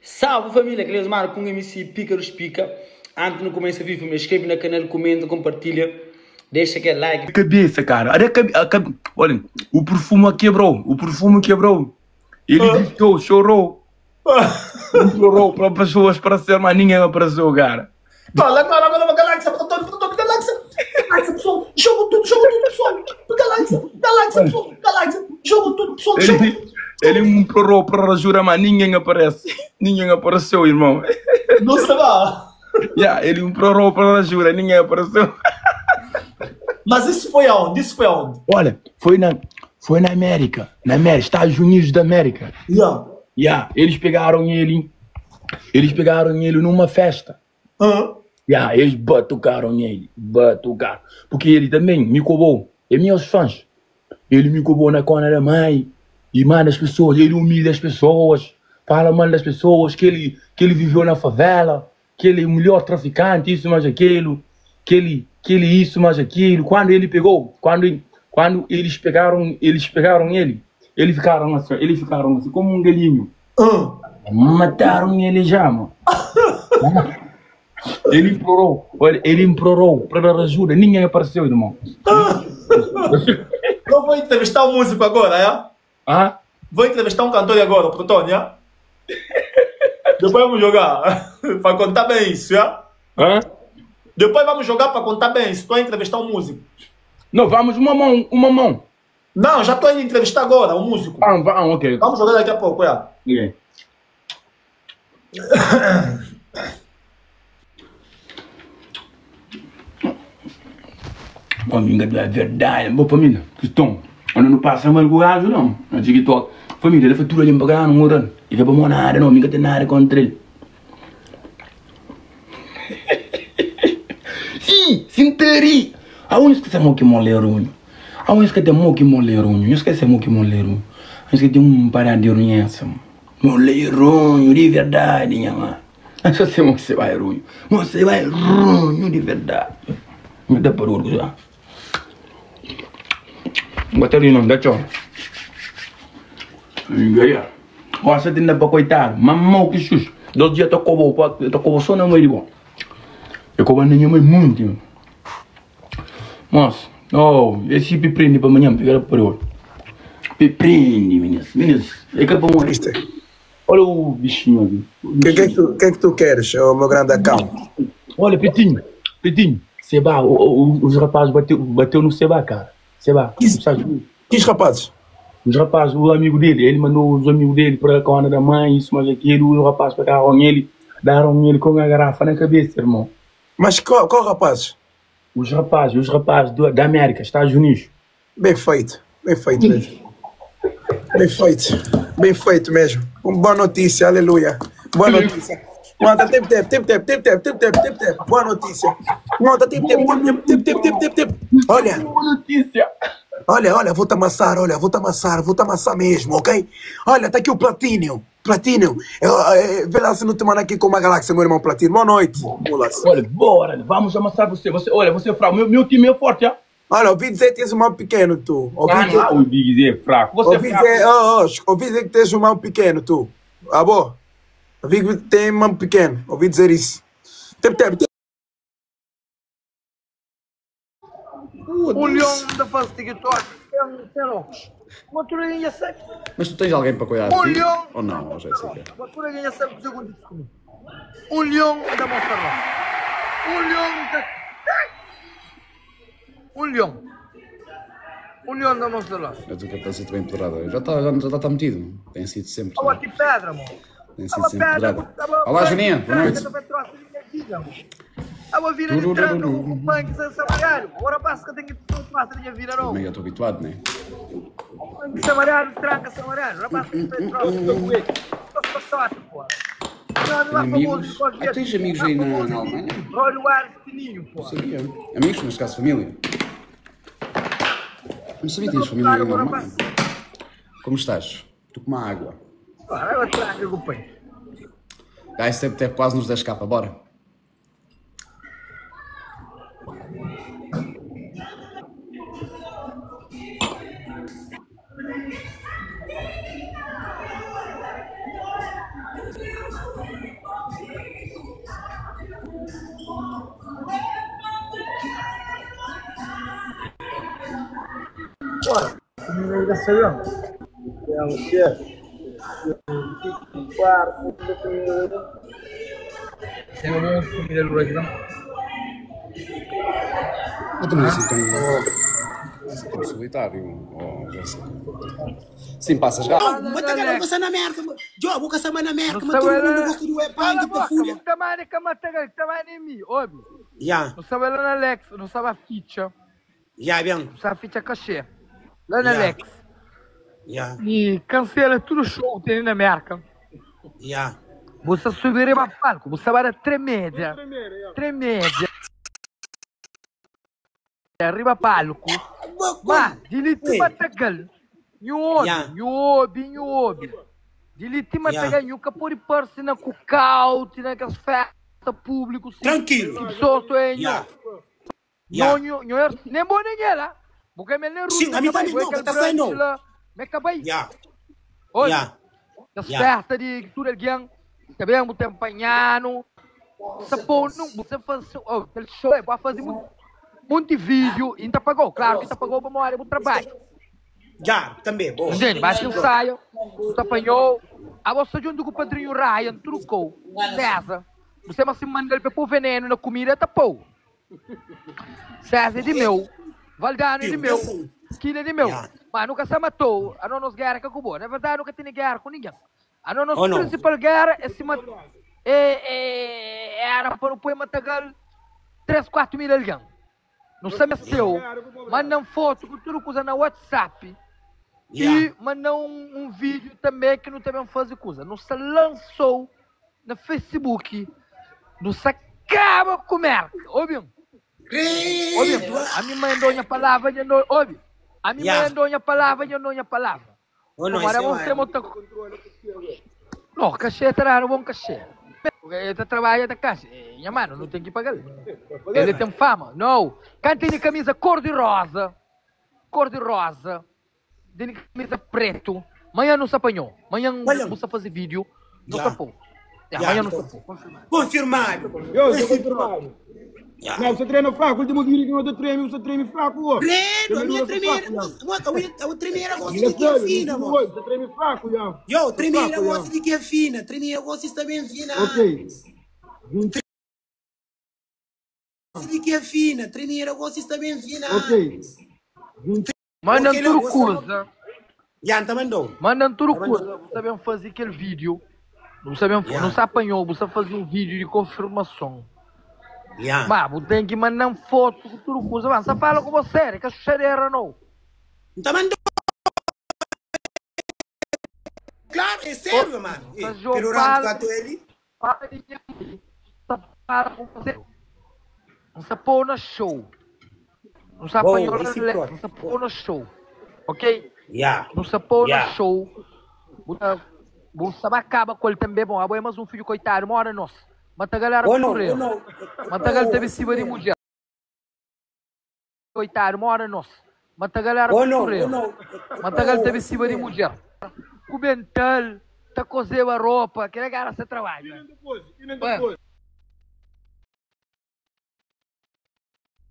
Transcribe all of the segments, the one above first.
Salve família, Cleusmar com MC Pica dos Pica. Antes de começar vídeo, família, inscreve no canal, comenta, compartilha, deixa aquele like. Cabeça, cara. Olha, a cabe... Olha, o perfume quebrou. O perfume quebrou. Ele ah. gritou, chorou. Chorou para pessoas para ser, mas ninguém apareceu, cara. Fala agora, agora, galáxia, galáxia, galáxia, pessoal, jogo tudo, jogo tudo, pessoal, galáxia, galáxia, pessoal, galáxia, jogo tudo, pessoal, jogo tudo. Ele implorou para ajuda, mas ninguém aparece. Ninguém apareceu, irmão. Não se va. Yeah, ele implorou para ajuda, ninguém apareceu. Mas isso foi aonde? Isso foi aonde? Olha, foi na, foi na América. Na América, Estados Unidos da América. Yeah. Yeah, eles pegaram ele. Eles pegaram ele numa festa. Uhum. Yeah, eles batucaram ele. Batucaram. Porque ele também me cobrou. E meus fãs. Ele me cobrou na cona da mãe. E manda as pessoas, ele humilha as pessoas, fala mal das pessoas, que ele, que ele viveu na favela, que ele é o melhor traficante, isso mais aquilo, que ele, que ele isso mais aquilo. Quando ele pegou, quando, quando eles pegaram, eles pegaram ele, eles ficaram assim, eles ficaram assim como um galinho. Uh. Mataram ele já, mano. Ele implorou, olha, ele implorou para dar ajuda, ninguém apareceu, irmão. Eu vou entrevistar um músico agora, é? Ah? Vou entrevistar um cantor agora, o Protônio, é? Depois vamos jogar, para contar bem isso, é? Hã? Depois vamos jogar para contar bem isso. Estou a entrevistar um músico. Não, vamos uma mão, uma mão. Não, já estou a entrevistar agora um músico. Ah, vamos, ok. Vamos jogar daqui a pouco, é? Ok. Família, é verdade. Boa família, cristão. Eu não passa mal com o gajo, não. Eu digo que família, ele fatura ali para não morando. E que para nada, não, nunca tem nada contra ele. Sim, sinteri. Aonde que você é que molerunho? Aonde que tem mo que molerunho? Esquece mo que molerunho. Acho que tem um parado de runhença. Molerunho de verdade, minha mãe. Acho que você vai runho. Você vai runho de verdade. Me dá para o já. Bota ali não, dá tchau. Gosta de para coitado, mamão que xux. Dois dias tô com tô com só na mãe de bom. Eu cobro na minha mãe muito. Mas, oh, esse prende para amanhã, pegar para o Prende, meninas. Meninas, é que é bom. Olha o bichinho ali. O que, que, é que, tu, que é que tu queres, oh, meu grande acão? Olha, Petinho, Petinho, Seba, o, o, os rapazes bateu, bateu no Seba, cara. Seba, que, que rapazes? Os rapazes, o amigo dele, ele mandou os amigos dele para a cona da mãe, isso, mas aquilo, e o rapaz pegaram ele, deram ele com a garrafa na cabeça, irmão. Mas qual, qual rapazes? Os rapazes, os rapazes do, da América, Estados Unidos. Bem feito, bem feito mesmo. Bem feito, bem feito mesmo. Uma boa notícia, aleluia. Boa notícia. Malta, tempo, tempo, tempo, tempo, tempo, tempo, tempo, tempo, tempo, tempo. Boa notícia. Malta, tempo, tempo, tempo, tempo, tempo, tempo, tempo, tempo. Olha. Boa notícia. Olha, olha, vou-te amassar, olha, vou-te amassar, vou-te amassar mesmo, ok? Olha, tá aqui o Platinum. Platinum, eu, eu, vê lá se não te manda aqui com uma galáxia, meu irmão Platino. Boa noite. Mulas. Olha, bora, vamos amassar você. Você, olha, você é fraco. Meu, meu time é forte, ó. Olha, ouvi dizer que tens um mão pequeno, tu. Ouvi ah, dizer... não, ouvi dizer fraco. Você ouvi é fraco. Dizer, oh, oh, ouvi dizer que tens um mão pequeno, tu. Ah, bom? Ouvi que tem mão pequeno. Ouvi dizer isso. Tempo, tempo, tempo. O leão da fase TikTok tem loucos. Uma turinha sabe. Mas tu tens alguém para cuidar de Um ti? leão. Ou não, ou Jéssica? Uma turinha sabe o que acontece comigo. Um leão da Monserrat. Um leão da. Um leão. Um leão da Monserrat. A tua cabeça bem empoderada. Já está já, já tá metido. Tem sido sempre. Estava não é? de pedra, mano. Tem sido sempre empoderada. Olá, Juninha. Boa noite. Estava virando de tranca com o punk sem samalhar. Ora passa que tem que passa minha vida não. Também já estou habituado, não é? Punk samalhar, tranca samalhar. Rapaz, que tem troço. Troço pô. Amigos? Ah, tens amigos aí na, na Alemanha? Olha o ar fininho, pô. Não sabia. Amigos, neste caso família. Não sabia que tinhas família aí na Alemanha. Como estás? Estou com uma água. Água tranca com o punk. Guys, sempre teve quase nos 10k, bora. sabe? Tem chefe. Quarto, Sem uma comida lura aqui não. Eu também assim tão, assim tão solitário. Oh, Jéssica. Sim, passas rápido. Não, mas tá cara, você na América. Joe, vou caçar na América, Não mas todo sabe mundo lá- gosta do web Cala a punk, da boca, fúria. não também que matagal, também mim, óbvio. Ya, Não sabe lá na Alex, não sabe a ficha, ya, bem. não sabe a ficha cachê. Lá na Yeah. Alex. Ya, E cancela tudo o show que tem na América. ya. Você subir para palco, você vai dar tremédia. Tremédia. Arriba palco. Mas, dilite Ui. matagal. Nhobi, Yeah. nhobi, nhobi. Dilite matagal, Yeah. nhoca por parse na cucaute, naquelas festas públicas. Tranquilo. Pessoas tu é Ya. nho. Ya. Nho, nho, nem bom nem ela. Porque me nem Sim, a mim também não, tá saindo. Me acabei. Ya, Olha. ya. As Yeah. festas de tudo alguém, também você empanhando. Você pô, não, você faz, oh, aquele show, é, vai fazer muito, muito vídeo e não pagou, claro que tá pagou para uma área do trabalho. Já, também, boa. Entende? Bate um saio, você apanhou, a você junto com o padrinho Ryan, trucou, César. Você mas se manda ele para pôr veneno na comida, tá pô. César é de meu, Valdano é de meu, Esquina é de meu. Yeah. Mas nunca se matou, a não nos guerra que acabou. Na verdade, nunca tem guerra com ninguém. A nossa Oh, não. principal guerra é se mat... é, é, era para o poema Matagal 3, 4 mil alguém. Não sabe seu, mandam foto com tudo coisa na WhatsApp. Ya. E mandou um vídeo também que não também faz coisa. Não se lançou no Facebook. Não se acaba com merda. Ouve? Ouve? Credo. A minha mãe mandou minha palavra, eu não, ouve? A minha Yeah. mãe mandou minha palavra, eu não minha palavra. Oh, não, Agora isso é vamos ter mais. muita Não, cachê terá um bom cachê. Porque ele trabalha da caixa. Minha mano, não tem que pagar. Ele tem fama. Não. Quem tem camisa cor de rosa, cor de rosa, tem camisa preto, amanhã não se apanhou. Amanhã Olha. não se fazer vídeo, não Já. se apanhou. Já, Amanhã não então. se apanhou. Confirmado. Eu, Esse sou confirmado. Ya. Não, você treina fraco. O último vídeo que eu te treino, você treina fraco, ó. Credo, a minha Tremeira, tremeira, a tremeira gosta de que é fina, mano. Você treme fraco, já. Yo, tremeira Fraco, já. gosta de que é fina, tremeira gosta está bem fina. Ok. Gosta de que é fina, tremeira gosta está bem fina. Ok. Mandam Ok, não, tudo você- coisa. Ya, tá mandou. Mandam tudo coisa. Você sabem fazer aquele vídeo. Não sabem, Yeah. não se apanhou, você fazer um vídeo de confirmação. Ya. Mas você tem que mandar foto com tudo coisa. Mas você fala com você, que a chuchadeira não. Tá mandou. Claro, é sério, mano. Mas João Pelo rato fala- gato ele. Fala de mim, você fala com você. Não se pôr no show. Não se Boa, apanhou, esse não próprio. se pôr no show. Ok? Ya. Não se pôr no Yeah. show. Você acaba com ele também. Bom, agora é mais um filho coitado, uma hora nossa. Mata a galera Ou não, correu. ou não. Mata a galera teve cima de mulher. Coitado, uma hora nossa. Mata a galera Ou não, correu. ou não. Mata a galera teve cima de mulher. Comental, tá cozendo a roupa, aquele cara se trabalha. Ué.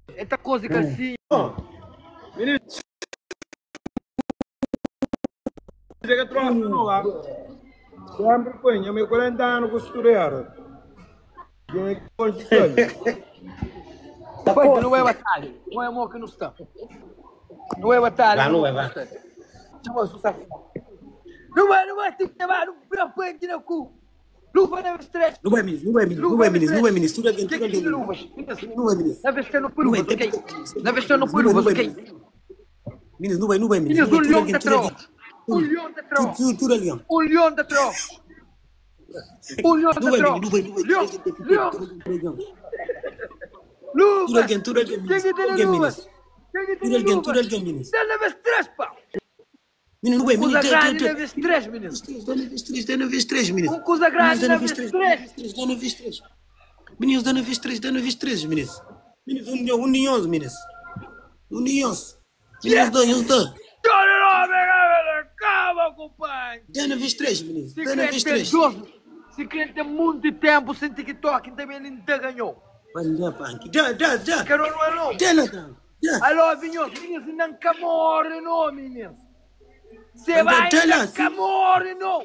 Ele tá cozendo calcinha. Menino. Chega troço, não lá. Sempre foi, minha mãe 40 anos costureira. Quem é que constrói? Pai, não é batalha. Não é amor que não está. Não é batalha. Lá não é, vai. Chama o safado. Não vai, não vai, tem que levar, não põe aqui no cu. Luva na vez três. Não vai, menino, não vai, menino, não vai, menino, não vai, menino. Tudo alguém, tudo Que que alguém. luvas? Não vai, menino. Na vez que não põe Não vai, luvas, tem ok? que- Na vez que não põe Não luvas, vai, ok? Menino, não vai, não vai, menino. Meninos, um Tudo leão alguém, da tudo alguém. troca. Um leão da troca. Tudo, tudo alguém. Um leão da troca. Um leão Não da vai, troca. menino, não vai, não vai. Leão, leão, Tudo luvas. alguém, tudo alguém, Tem que menino. ter Tudo alguém, luvas. menino. Tem que Tudo ter alguém, tudo luvas. alguém, menino. Dá na vez três, pá. Menino, não vai, menino. Coisa grande na vez três, menino. Dá na vez três, dá na vez três, menino. Um coisa grande Dá na na vez vez três, três. dá na vez três. Meninos, dá na vez três, dá na vez três, meninos. Meninos, 1 e 11, meninos. 1 e 11. Meninos, dois, uns dois. Calma, compadre. Dá na vez três, meninos. Se Dá na vez crente tem três. 12, se crente tem muito tempo sem TikTok, também ele ainda ganhou. Olha, punk. Dá, dá, dá. Quero não é não. Dá, dá. Dá. Alô, vinhos, meninos, não morre, não, meninos. Seba Txela, inda ka morre, no.